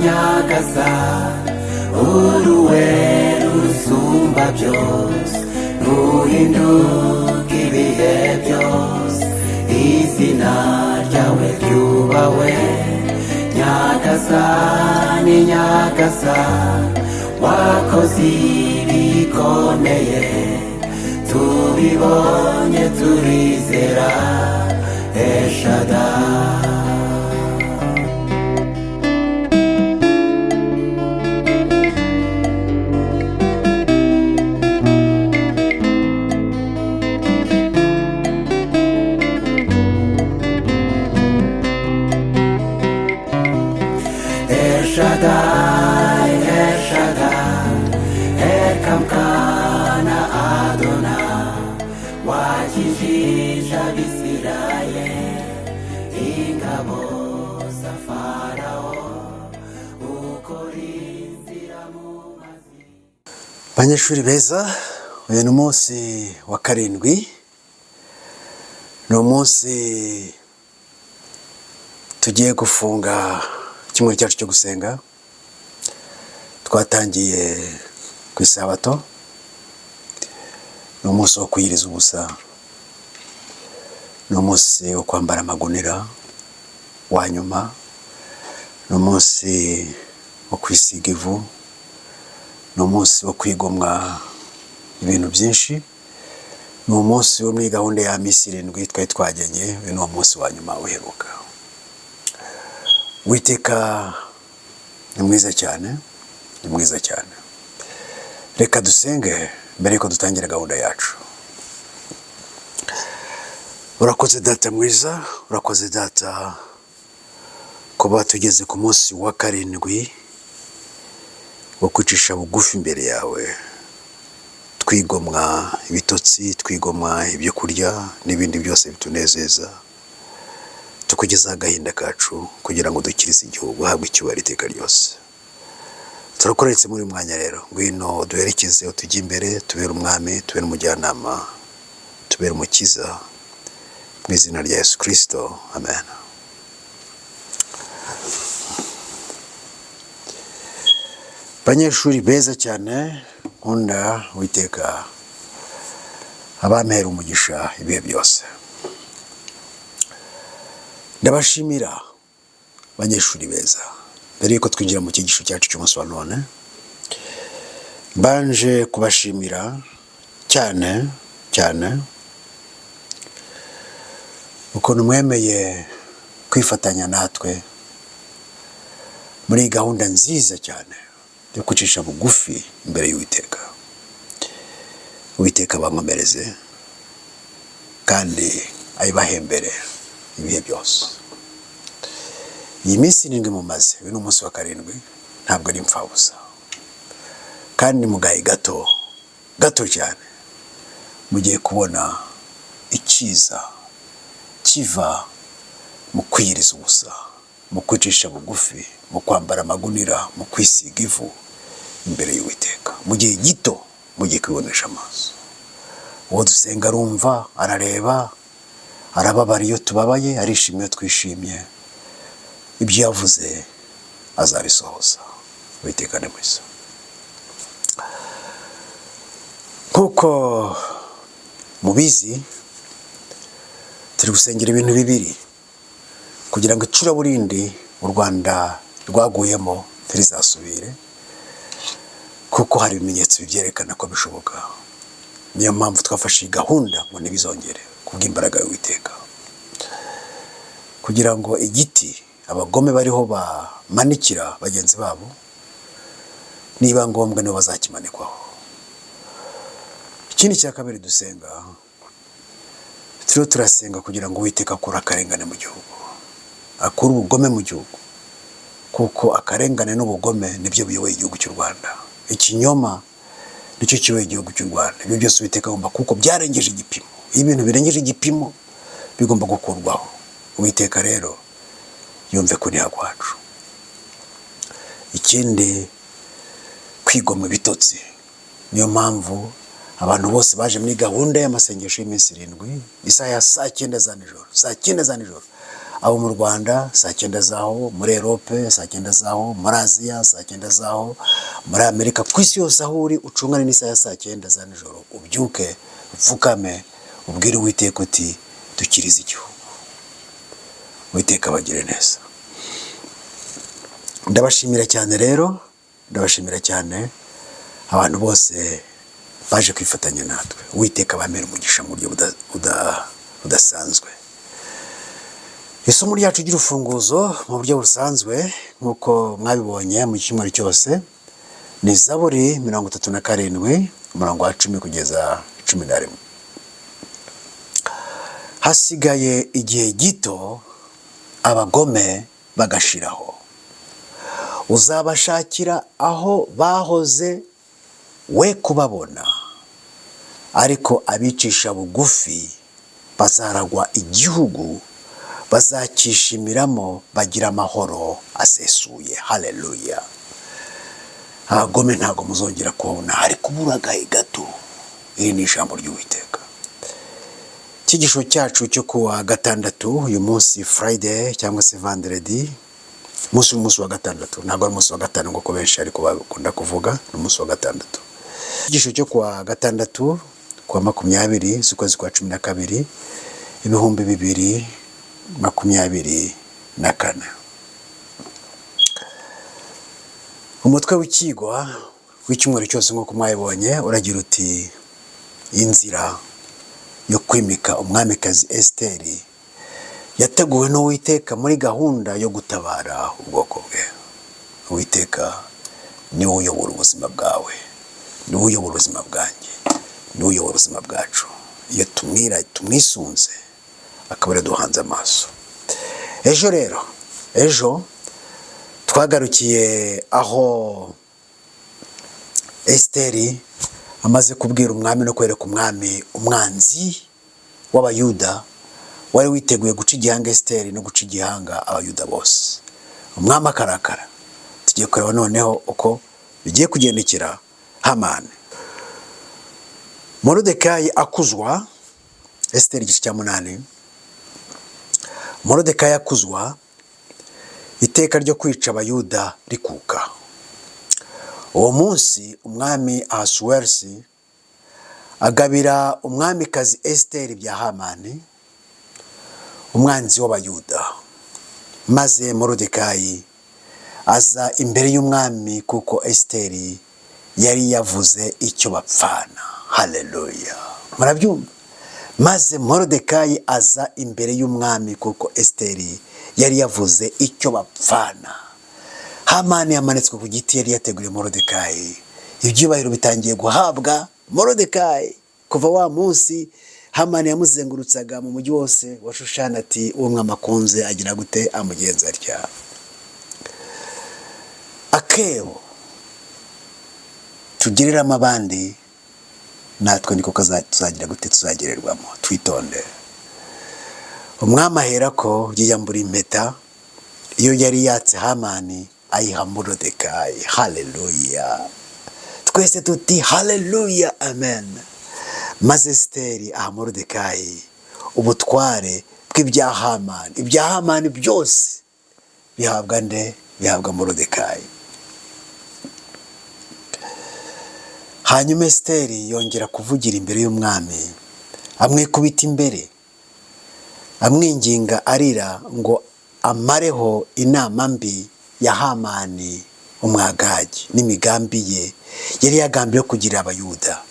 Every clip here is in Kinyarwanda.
Nyagasa, uruwe rusumba byose, ruhinduka ibihe byose, izina ryawe ryubahwe. Nyagasani, Nyagasa, wakoze ibikomeye, tubibonye turizera. Eshadai. El Shaddai, El Shaddai, Elkamkana Adonai, wakijije Abisirayeli ingabo za Farawo, ukora inzira mu mazi. Banyeshuri beza, uyu ni umunsi wa karindwi, ni umunsi tugiye gufunga icyumweru cyacu cyo gusenga. Twatangiye ku isabato, ni umunsi wo kwiyiriza ubusa, ni umunsi wo kwambara amagunira wa nyuma, ni umunsi wo kwisiga ivu, ni umunsi wo kwigomwa ibintu byinshi, ni umunsi wo muri gahunda ya minsi irindwi twari twagenye. Uyu ni umunsi wa nyuma uheruka. Uwiteka ni mwiza cyane, ni mwiza cyane. Reka dusenge mbere yuko dutangira gahunda yacu. Urakoze Data mwiza, urakoze Data kuba tugeze ku munsi wa karindwi wo kwicisha bugufi imbere yawe, twigomwa ibitotsi, twigomwa ibyo kurya n'ibindi byose bitunezeza, tukugezaho agahinda kacu kugira ngo dukirize igihugu, uhabwe icyubahiro iteka ryose. Turakoretse muri uyu mwanya rero, ngwino duherekeze, utujye imbere, tubere umwami, tubere umujyanama, tubere umukiza, mu izina rya Yesu Kirisito, amen. Banyeshuri beza cyane nkunda, Uwiteka abampera umugisha ibihe byose. Ndabashimira banyeshuri beza. Mbere yuko twinjira mu cyigisho cyacu cy'umunsi wa none, mbanje kubashimira cyane cyane ukuntu mwemeye kwifatanya natwe muri iyi gahunda nziza cyane yo kwicisha bugufi imbere y'Uwiteka. Uwiteka abankomereze kandi ayibahembere ibihe byose. Iyi minsi irindwi mumaze, uyu ni umunsi wa karindwi, ntabwo ari imfabusa, kandi mu gahe gato gato cyane mugiye kubona icyiza kiva mu kwiyiriza ubusa, mu kwicisha bugufi, mu kwambara amagunira, mu kwisiga ivu imbere y'Uwiteka. Mu gihe gito mugiye kwibonesha amaso. Uwo dusenga arumva, arareba, arababara iyo tubabaye, arishimye iyo twishimye. Ibyo yavuze azabisohoza. Uwiteka ni mwiza. Nk'uko mubizi, turi gusengera ibintu bibiri kugira ngo icuraburindi u Rwanda rwaguyemo ntirizasubire, kuko hari ibimenyetso bibyerekana ko bishoboka. Niyo mpamvu twafashe iyi gahunda ngo ntibizongere, kubw'imbaraga y'Uwiteka, kugira ngo igiti abagome bariho bamanikira bagenzi babo, niba ngombwa nibo bazakimanikwaho. Ikindi cya kabiri dusenga, turiho turasenga kugira ngo Uwiteka akure akarengane mu gihugu, akure ubugome mu gihugu, kuko akarengane n'ubugome nibyo biyoboye igihugu cy'u Rwanda. Ikinyoma nicyo kiyoboye igihugu cy'u Rwanda. Ibyo byose Uwiteka agomba, kuko byarengeje igipimo. Iyo ibintu birengeje igipimo bigomba gukurwaho. Uwiteka rero yumve kuniha kwacu. Ikindi, kwigomwa ibitotsi. Niyo mpamvu abantu bose baje muri gahunda y'amasengesho y'iminsi irindwi, isaha ya saa cyenda za nijoro, saa cyenda za nijoro, Abo mu Rwanda saa 9 zaho, muri Europe saa 9 zaho, muri Aziya saa 9 zaho, muri Amerika, ku isi yose aho uri ucungane n'isaha ya saa 9 za nijoro, ubyuke, upfukame, ubwire Uwiteka uti: "Dukirize igihugu." Uwiteka abagire neza. Ndabashimira cyane rero, ndabashimira cyane abantu bose baje kwifatanya natwe. Uwiteka abamere umugisha mu buryo budasanzwe. Isomo ryacu ry'urufunguzo mu buryo busanzwe, nk'uko mwabibonye mu cyumweru cyose, ni Zaburi 37, umurongo wa 10 kugeza 11. Hasigaye igihe gito abagome bagashiraho, uzabashakira aho bahoze we kubabona, ariko abicisha bugufi bazaragwa igihugu, bazakishimiramo bagira amahoro asesuye. Haleluya! Abagome ntabwo muzongera kubabona, hari kubura agahe gato. Iri ni ijambo ry'Uwiteka. Icyigisho cyacu cyo kuwa gatandatu, uyu munsi Friday cyangwa se vendredi, umunsi wa gatandatu, ntabwo ari umunsi wa gatanu nk'uko benshi ariko bakunda kuvuga, ni umunsi wa gatandatu. Icyigisho cyo kuwa gatandatu, kuwa 20 z'ukwezi kwa 12, 2024. Umutwe w'ikigwa w'icyumweru cyose, nk'uko mwabibonye, uragira uti: "Inzira yo kwimika umwamikazi Esiteri yateguwe n'Uwiteka muri gahunda yo gutabara ubwoko bwe." Uwiteka niwe uyobora ubuzima bwawe, niwe uyobora ubuzima bwanjye, niwe uyobora ubuzima bwacu. Iyo tumwira tumwisunze, akaba duhanze amaso. Ejo rero, ejo twagarukiye aho Esiteri amaze kubwira umwami no kwereka umwami umwanzi w'Abayuda wari witeguye guca igihanga Esiteri no guca igihanga Abayuda bose, umwami akarakara. Tugiye kureba noneho uko bigiye kugendekera Hamani. Morodekayi akuzwa, Esiteri igice cya 8. Morodekayi akuzwa, iteka ryo kwica Abayuda rikuka. Uwo munsi umwami Ahasuwerusi agabira umwamikazi Esiteri bya Hamani, umwanzi w'Abayuda. Maze Morodekayi aza imbere y'umwami, kuko Esiteri yari yavuze icyo bapfana. Haleluya! Murabyumva? Maze Morodekayi aza imbere y'umwami, kuko Esiteri yari yavuze icyo bapfana. Hamani yamanitswe ku giti yari yateguriye Morodekayi. Ibyubahiro bitangiye guhabwa Morodekayi. Kuva wa munsi Hamani yamuzengurutsaga mu mujyi wose wa Shushani, ati: "Uwo mwami akunze agira gute? Amugenza atya." Akebo tugereramo abandi, natwe niko tuzagira gute? Tuzagererwamo. Twitonde. Umwami ahera ko yiyambura impeta iyo yari yatse Hamani, ayiha Morodekayi. Haleluya! Twese tuti: "Haleluya, amen." Maze Esiteri aha Morodekayi ubutware bw'ibya Hamani. Ibya Hamani byose bihabwa nde? Bihabwa Morodekayi. Hanyuma Esiteri yongera kuvugira imbere y'umwami, amwikubita imbere, amwinginga arira ngo amareho inama mbi ya Hamani Umwagagi n'imigambi ye yari yagambiriye kugirira Abayuda.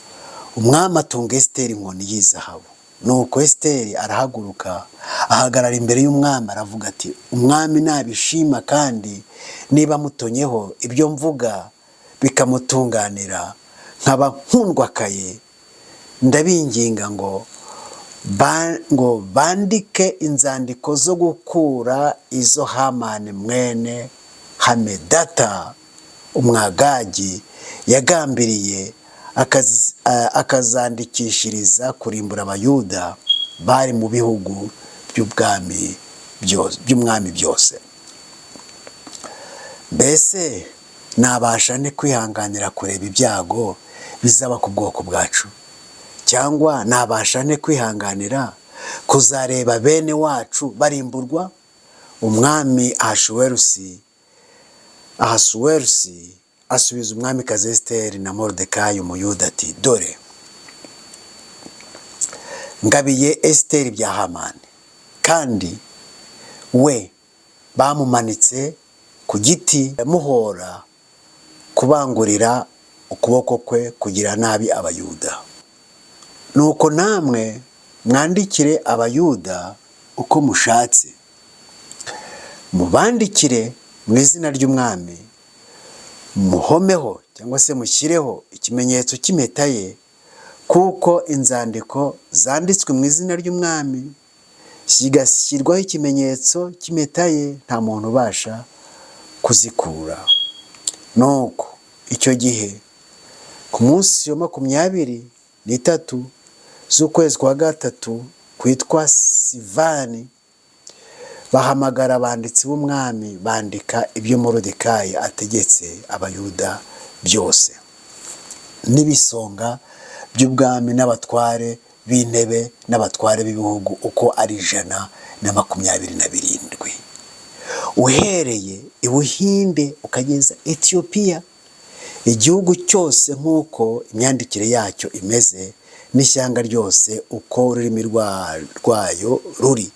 Umwami atunga Esiteri inkoni y'izahabu. Nuko Esiteri arahaguruka, ahagarara imbere y'umwami, aravuga ati: "Umwami nabishima, kandi niba mutonyeho ibyo mvuga bikamutunganira, nkaba nkundwakaye, ndabinginga ngo bandike inzandiko zo gukura izo Hamani mwene Hamedata Umwagagi yagambiriye, akazandikishiriza kurimbura Abayuda bari mu bihugu by'ubwami by'umwami byose. Mbese nabasha nte kwihanganira kureba ibyago bizaba ku bwoko bwacu? Cyangwa nabasha nte kwihanganira kuzareba bene wacu barimburwa?" Umwami Ahasuwerusi asubiza Umwamikazi Esiteri na Moridekayi Umuyuda ati: "Dore ngabiye Esiteri bya Hamani, kandi we bamumanitse ku giti muhora kubangurira ukuboko kwe kugira nabi Abayuda. Nuko namwe mwandikire Abayuda uko mushatse, mubandikire mu izina ry'umwami, muhomeho cyangwa se mushyireho ikimenyetso cy'impeta ye, kuko inzandiko zanditswe mu izina ry'umwami zigashyirwaho ikimenyetso cy'impeta ye, nta muntu ubasha kuzikura." Nuko icyo gihe, ku munsi wa 23 z'ukwezi kwa gatatu kwitwa Sivani, bahamagara abanditsi b'umwami, bandika ibyo Moridekayi ategetse Abayuda byose, n'ibisonga by'ubwami n'abatware b'intebe n'abatware b'ibihugu uko ari 127, uhereye i Buhinde ukageza Etiyopiya, igihugu cyose nk'uko imyandikire yacyo imeze, n'ishyanga ryose uko ururimi rwayo ruri.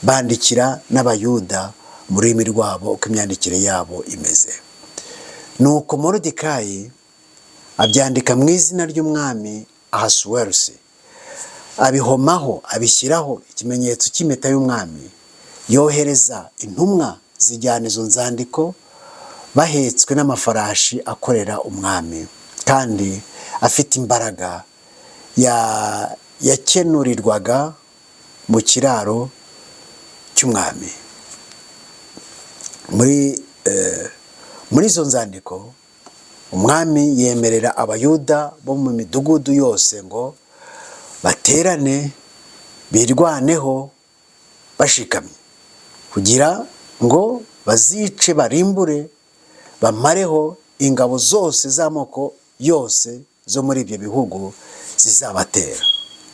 Bandikira n'Abayuda mu rurimi rwabo uko imyandikire yabo imeze. Nuko Moridekayi abyandika mu izina ry'Umwami Ahasuwerusi, abihomaho, abishyiraho ikimenyetso cy'impeta y'umwami, yohereza intumwa zijyana izo nzandiko bahetswe n'amafarashi akorera umwami kandi afite imbaraga, yakenurirwaga mu kiraro cy'umwami. Muri izo nzandiko umwami yemerera Abayuda bo mu midugudu yose ngo baterane, birwaneho bashikamye, kugira ngo bazice, barimbure, bamareho ingabo zose z'amoko yose zo muri ibyo bihugu zizabatera,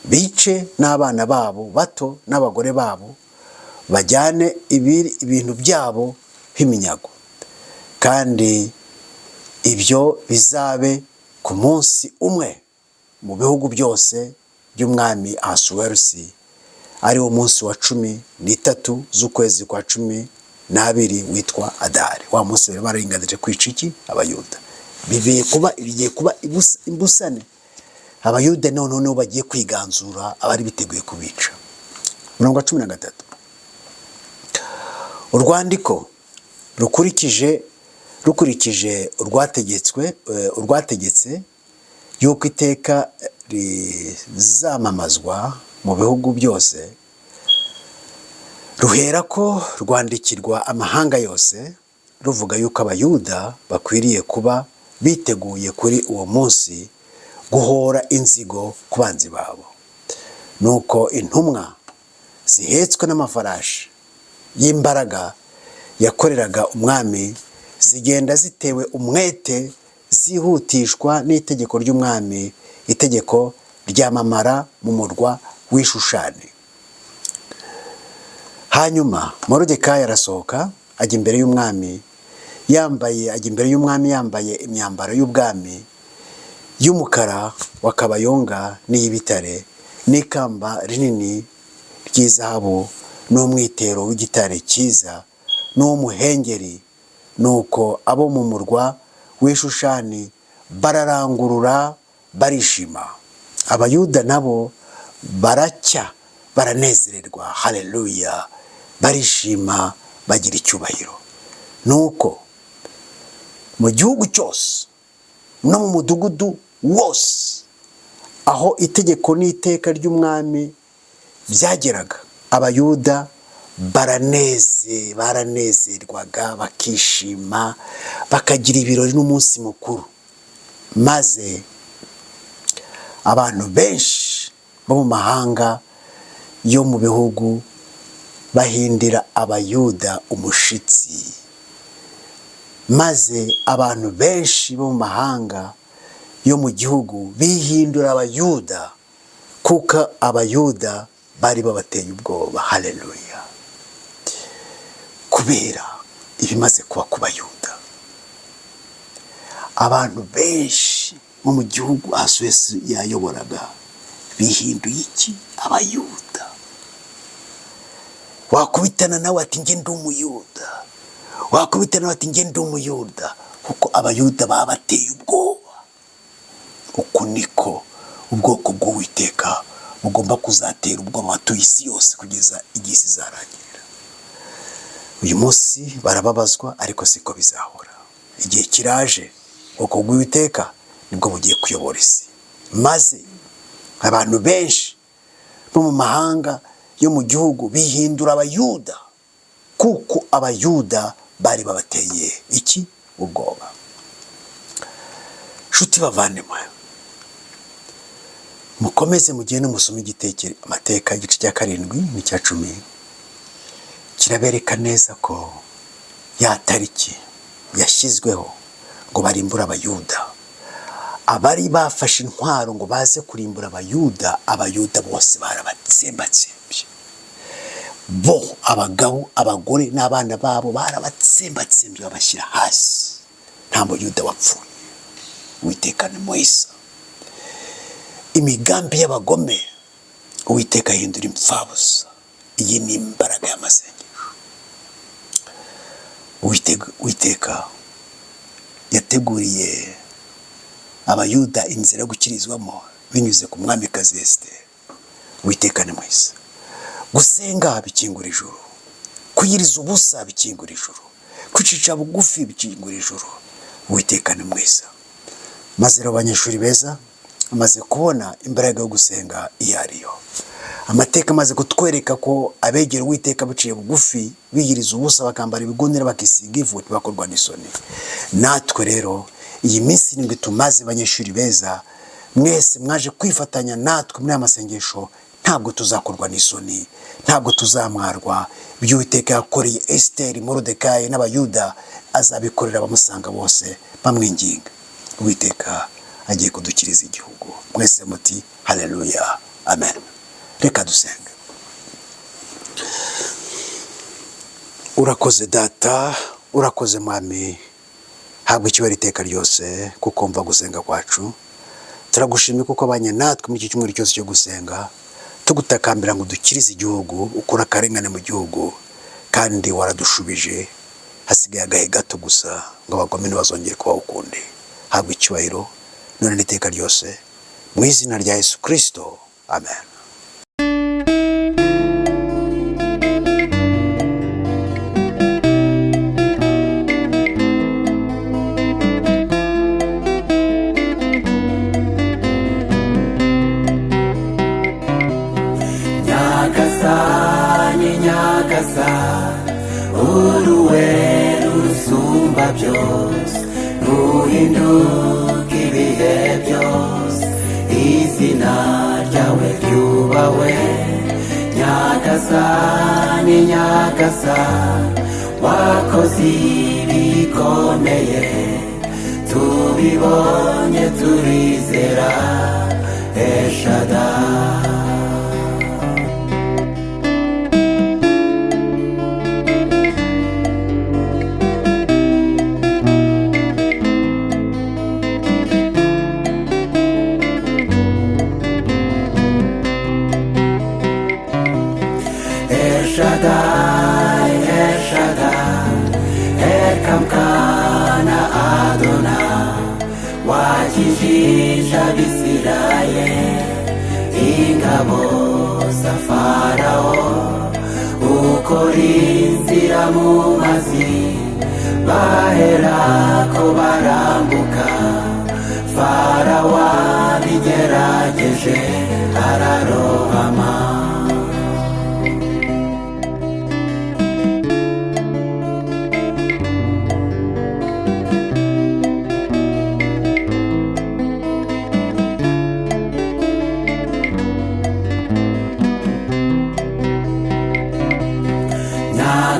bice n'abana babo bato n'abagore babo, bajyane ibintu byabo nk'iminyago, kandi ibyo bizabe ku munsi umwe mu bihugu byose by'Umwami Ahasuwerusi, ari wo munsi wa 13 z'ukwezi kwa 12 witwa Adari. Wa munsi bari baringanije kwica iki? Abayuda. Bigiye kuba, bigiye kuba imbusane. Abayuda noneho nibo bagiye kwiganzura abari biteguye kubica. Mirongo 13: urwandiko rukurikije urwategetse yuko iteka rizamamazwa mu bihugu byose, ruhera ko rwandikirwa amahanga yose, ruvuga yuko Abayuda bakwiriye kuba biteguye kuri uwo munsi guhora inzigo ku banzi babo. Nuko intumwa zihetswe n'amafarashi y'imbaraga yakoreraga umwami zigenda zitewe umwete, zihutishwa n'itegeko ry'umwami. Itegeko ryamamara mu murwa w'Ishushani. Hanyuma Moridekayi arasohoka ajya imbere y'umwami yambaye, ajya imbere y'umwami yambaye imyambaro y'ubwami y'umukara wa kabayonga n'iy'ibitare, n'ikamba rinini ry'izahabu, n'umwitero w'igitare cyiza n'uw'umuhengeri. Nuko abo mu murwa w'Ishushani bararangurura, barishima. Abayuda nabo baracya, baranezererwa. Haleluya! Barishima, bagira icyubahiro. Nuko mu gihugu cyose no mu mudugudu wose aho itegeko n'iteka ry'umwami byageraga, Abayuda baranezerwaga, bakishima, bakagira ibirori n'umunsi mukuru. Maze abantu benshi bo mu mahanga yo mu bihugu bahindira Abayuda umushitsi. Maze abantu benshi bo mu mahanga yo mu gihugu bihindura Abayuda, kuko Abayuda bari babateye ubwoba. Haleluya! Kubera Kubera ibimaze kuba ku Bayuda, abantu benshi bo mu gihugu Ahasuwerusi yayoboraga bihinduye iki? Abayuda. Wakubitana nawe ati njye ndi Umuyuda, wakubitana nawe ati njye ndi Umuyuda, kuko Abayuda baba bateye ubwoba. Uku niko ubwoko bw'Uwiteka bugomba kuzatera ubwoba abatuye isi yose kugeza igihe isi izarangirira. Uyu munsi barababazwa, ariko siko bizahora. Igihe kiraje, ubwoko bw'Uwiteka nibwo bugiye kuyobora isi, maze abantu benshi bo mu mahanga yo mu gihugu bihindura Abayuda, kuko Abayuda bari babateye iki? Ubwoba. Nshuti bavandimwe, mukomeze mugende musome igitekere amateka igice cya 7 n'icya 10, kirabereka neza ko ya tariki yashyizweho ngo barimbure Abayuda, abari bafashe intwaro ngo baze kurimbura Abayuda, Abayuda bose barabatsembatsembye. Bo abagabo, abagore n'abana babo barabatsembatsembye, babashyira hasi, nta Muyuda wapfuye. Uwiteka ni mwiza. Imigambi y'abagome Uwiteka ahindura impfabusa. Iyi ni imbaraga y'amasengesho. Uwiteka yateguriye Abayuda inzira yo gukirizwamo binyuze ku mwamikazi Esiteri. Uwiteka ni mwiza. Gusenga bikingura ijuru, kwiyiriza ubusa bikingura ijuru, kwicisha bugufi bikingura ijuru. Uwiteka ni mwiza. Maze rero abanyeshuri beza, amaze kubona imbaraga yo gusenga iyo ariyo, amateka amaze kutwereka ko abegera Uwiteka biciye bugufi, biyiriza ubusa, bakambara ibigunira, bakisiga ivu, ntibakorwa n'isoni. Natwe rero iyi minsi 7 tumaze, abanyeshuri beza mwese mwaje kwifatanya natwe muri aya masengesho, ntabwo tuzakorwa n'isoni, ntabwo tuzamwarwa. Ibyo Uwiteka yakoreye Esiteri, Moridekayi n'Abayuda azabikorera abamusanga bose bamwinginga. Uwiteka agiye kudukiriza igihugu. Mwese muti haleluya, amen. Reka dusenge. Urakoze Data, urakoze Mwami, habwa icyubahiro iteka ryose kuko mva gusenga kwacu. Turagushimye kuko abanye natwe muri iki cyumweru cyose cyo gusenga, tugutakambira ngo dukirize igihugu, ukure akarengane mu gihugu, kandi waradushubije. Hasigaye agahe gato gusa ngo abagome ntibazongere kubaho ukundi. Habwa icyubahiro none n'iteka ryose, mu izina rya Yesu Kristo, amen. Nyagasani, Nyagasani, uruwe rusumba byose, ruhinduka ibihe byose, izina ryawe ryubahwe. Nyagasani, Nyagasani, wakoze ibikomeye, tubibonye turizera. Eshadai. Shaddai, El Shaddai, Elkamkana Adonai, wakijije Abisirayeli ingabo za Farawo, ukora inzira mu mazi, baherako barambuka, Farawo abigerageje ararohama.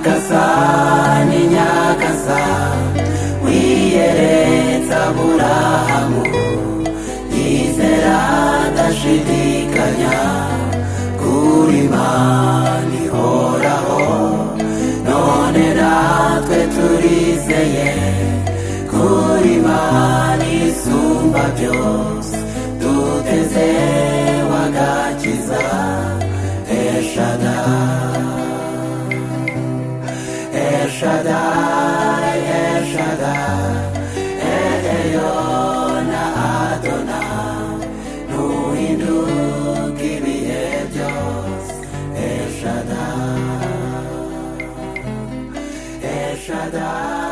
Nyagasani, Isumba byose, duteze wagakiza. Eshadai, Eshadai, Eshadai, Elyon Adonai, ntuhinduka ibihe byose. Eshadai, Eshadai.